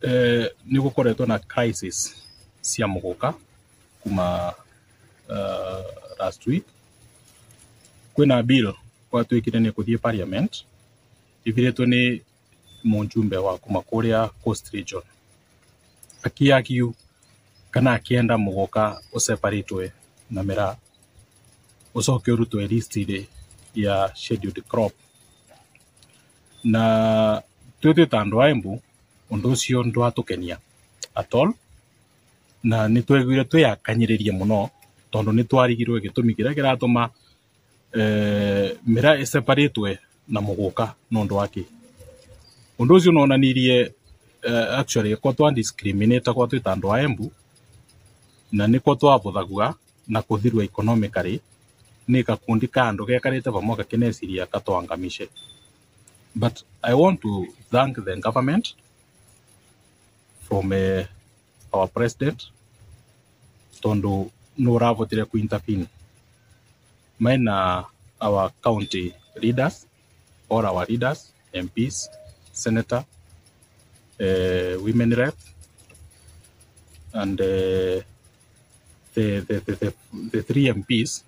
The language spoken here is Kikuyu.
Nĩ gũkoretwo na crisis cia mũgũka kuma last week. Kwĩna bill gwatuĩkire nĩ kũthiĩ parliament ĩthirĩtwo nĩ mũjumbe wa kuma kũrĩa Coast Region, akĩ argue kana akĩenda mũgũka ũseparatwe na miraa, ũcoke ũrutwo list-inĩ ya scheduled crop. Na twĩ ta andũ a Embu, ũndũ ũcio ndwatũkenia at all, na nĩ twaiguire twĩakanyĩrĩrie mũno tondũ nĩ twarigirwo gĩtũmi kĩrĩa kĩratũma miraa ĩseparatwe na mũgũka nĩ ũndũ wa kĩ. Ũndũ ũcio nĩ actually ko twa discriminate kwa twĩ ta andũ a Embu, na nĩkwo twavũthagua na kũthirwo economically nĩ gakundi ka andũ gekarĩte vamwe gakeneciria katwangamishe. But I want to thank the government from our president, tondũ nĩ ũravotire ku intervene mena our county leaders, all our leaders, MPs, senator, women rep and the three MPs.